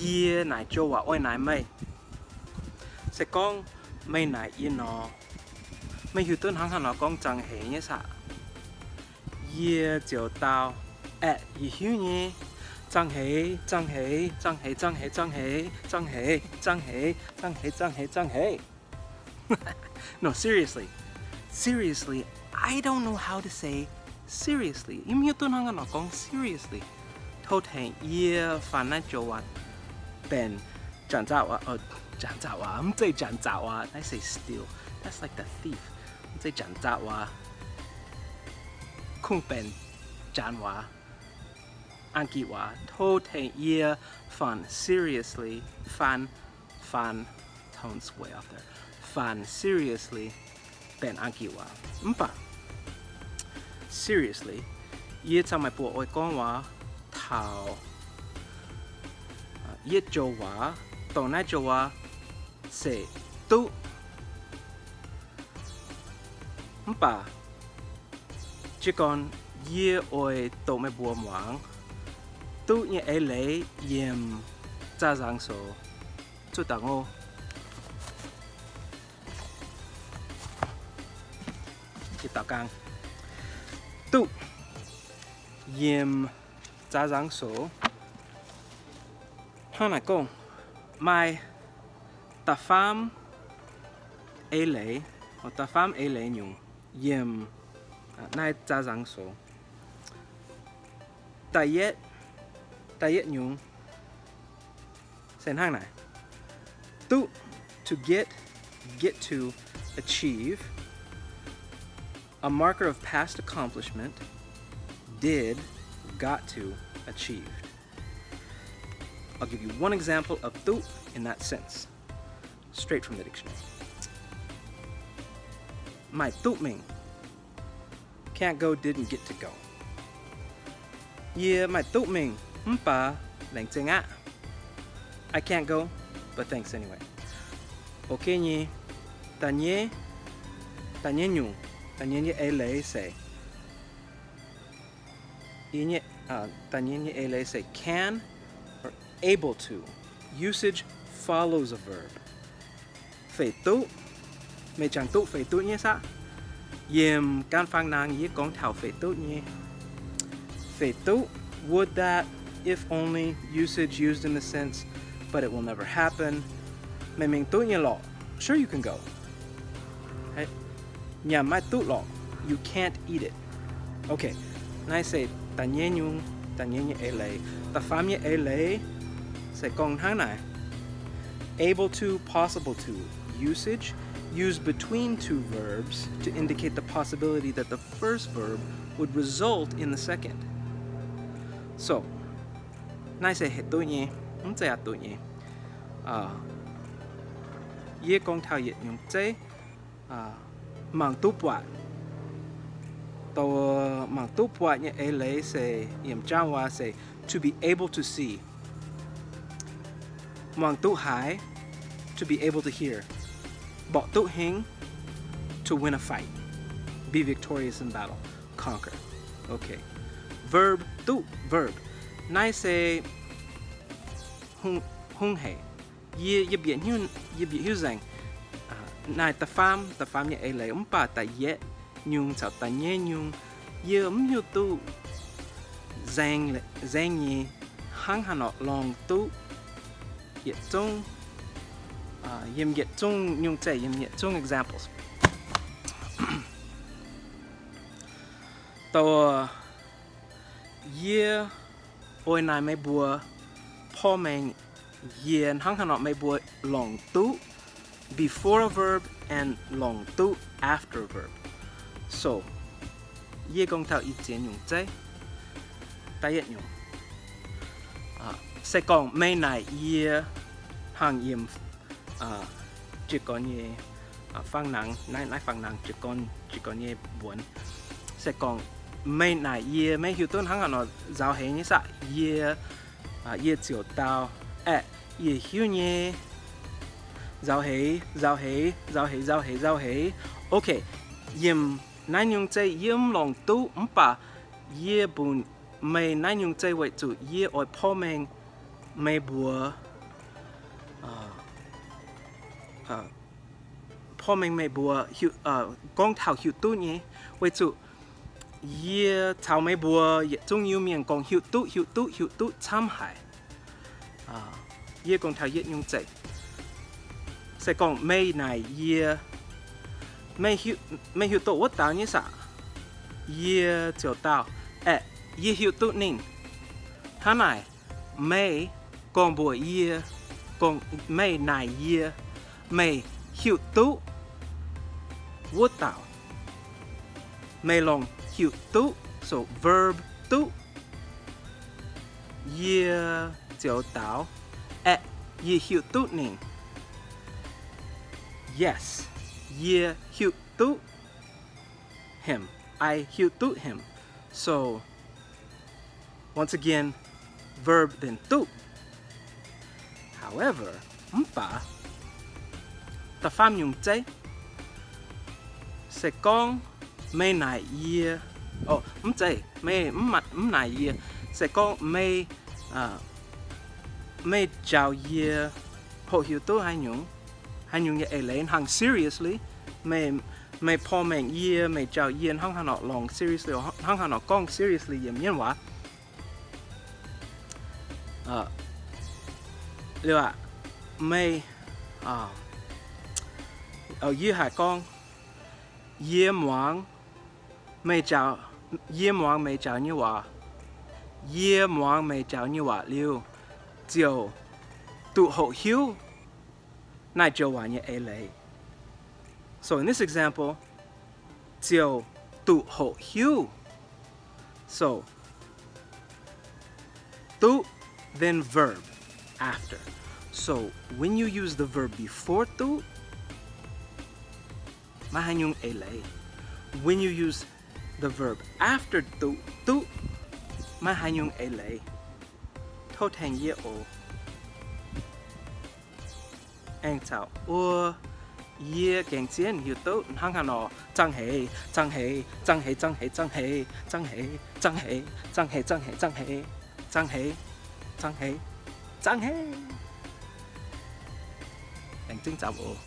Yie naaic joux waac oix naaic meih. Se gorngv meih naaic yie nor, meih hiuv duqv hnangv haaix nor gorngv zang heix nyei saah? Yie ziouc dau, aeqv, yie hiuv nyei. Zang heix, zang heix, zang heix, zang heix, zang heix, zang heix, zang heix, zang heix, zang heix, zang heix, zang heix. No, seriously. Seriously, I don't know how to say seriously. Yie mv hiuv duqv hnangv haaix nor gorngv seriously. Tov tengx yie faan naaiv joux waac benx janx-zaqc waac, janx-zaqc waac, mv zeiz janx-zaqc waac, naaiv se steal. That's like the thief. Mv zeiz janx-zaqc waac. Kungx benx janx waac, Anqi waac. Tov tengx yie faan seriously, faan, faan, tones way off there, faan seriously benx Anqi waac. Mv baac seriously, yie caux meih mbuo oix gorngv waac taux yietc joux waac, dongh naaiv joux waac se duqv. Mv baac jiez gorn yie oix doqc meih mbuo muangx duqv nyei eix leiz yiem Zaah Nzangc Sou. Zuqc daux ngou, duqv yiem Zaah Nzangc Sou hnangv naaic gorngv, maaih da'faam eix leiz, da'faam eix leiz nyungc yiem naaiv Zaah Nzangc Sou. Da'yietv, da'yietv nyungc se hnangv naaic, duqv, to get, get to, achieve, a marker of past accomplishment, did, got to, achieved. I'll give you one example of duqv in that sense, straight from the dictionary. Maaih duqv mingh, can't go, didn't get to go. Yie maaih duqv mingh mv baac laengz zingh aqv. I can't go, but thanks anyway. Ok nyei. Da'nyeic, da'nyeic nyungc, da'nyeic nyei eix leiz se, da'nyeic nyei eix leiz se can or able to. Usage follows a verb. Feix duqv. Meih jangx duqv feix duqv nyei saah? Yiem gaanv fangx nangh yie gorngv taux feix duqv nyei. Feix duqv, would that, if only, usage used in the sense, but it will never happen. Meih mingh duqv nyei lorqc. Sure you can go. Nyanc maaih duqv lorqc. You can't eat it. Ok, naaiv se da'nyeic nyungc, da'nyeic nyei eix leiz. Da'faam nyei eix leiz se gorngv hnangv naaic. Able to, possible to. Usage used between two verbs to indicate the possibility that the first verb would result in the second. So, naaiv se hec duqv nyei, mv zeiz aqc duqv nyei. Yie gorngv taux yietc nyungc zeiv, mangc duqv buatc. Dou mangc duqv buatc nyei eix leiz se yiem Janx waac se to be able to see. Muangx duqv haiz, to be able to hear. Mborqv duqv hingh, to win a fight, be victorious in battle, conquer. Ok. Verb duqv, verb. Naaiv se hungh haic. Yie, yie bieqc hnyouv, yie bieqc hnyouv nzengc naaiv da'faam, da'faam nyei eix leiz, mv baac da'yietv nyungc caux da'nyeic nyungc yie mv hiuv duqv nzengc nyei hnangv haaix nor longc duqv yietc zungv, yiem yietc zungv nyungc zeiv, yiem yietc zungv examples. Dou, yie oix naaic meih mbuo porv mengh yie hnangv haaix nor meih mbuo longc duqv before a verb and longc duqv after a verb. So, yie gorngv taux i ziex nyungc zeiv. Da'yietv nyungc, se gorngv meih naaic yie hnangv yiem jiez gorn nyei fangx nangx, naaiv, naaiv fangx nangx jiez gorn, jiez gorn nyei mbuonx. Se gorngv meih naaic yie, meih hiuv duqv hnangv haaix nor nzaaux heix nyei saah? Yie, yie ziouc dau, aeqv, yie hiuv nyei. Nzaaux heix, nzaaux heix, nzaaux heix, nzaaux heix, nzaaux heix. Ok, yiem Naaiv nyungc zeiv yie mv longc duqv, mv baac yie mbuox meih naaiv nyungc zeiv weic zuqc yie oix porv mengh meih mbuo, porv mengh meih mbuo gorngv taux hiuv duqv nyei. Weic zuqc yie caux meih mbuo yietc zungv Iu-Mienh gorngv hiuv duqv, hiuv duqv, hiuv duqv camv haic. Yie gorngv taux yietc nyungc zeiv, se gorngv meih naaic yie, meih hiuv duqv wuov dauh nyei saah? Yie ziouc dau, aeqv, yie hiuv duqv ninh. Hnangv naaic, meih gorngv mbuox yie, gorngv meih naaic yie, meih hiuv duqv wuov dauh. Meih longc hiuv duqv, so verb duqv. Yie ziouc dau, aeqv, yie hiuv duqv ninh. Yes, yie hiuv duqv him. I hiuv duqv him. So, once again, verb then duqv. However, mv baac da'faam nyungc zeiv, se gorngv meih naaic yie, o, mv zeiz, meih mv naaic yie, se gorngv meih, meih njaaux yie hoqc hiuv duqv haaix nyungc, haaix nyungc nyei eix leiz hnangv seriously, meih, meih porv mengh yie, meih njaaux yie hnangv haaix nor longc seriously, hnangv haaix nor gorngv seriously yiem mienh waac. Liuz aqv, meih, yie haiz gorngv, yie muangx meih njaaux, yie muangx meih njaaux nyei waac. Yie muangx meih njaaux nyei waac liuz, ziouc duqv hoqc hiuv naaiv joux waac nyei eix leiz. So in this example, ziouc duqv hoqc hiuv. So, duqv, then verb after. So when you use the verb before duqv, maiv haaix nyungc eix leiz. When you use the verb after duqv, duqv, maiv haaix nyungc eix leiz. Tov tengx yie oc. Aengx caux wuov, yie gengh zien hiuv duqv hnangv haaix nor, zaangh heix, zaangh heix, zaangh heix, zaangh heix, zaangh heix, zaangh heix, zaangh heix, zaangh heix, zaangh heix, zaangh heix, zaangh heix, zaangh heix, zaangh heix, aengx zingv zaangh oc.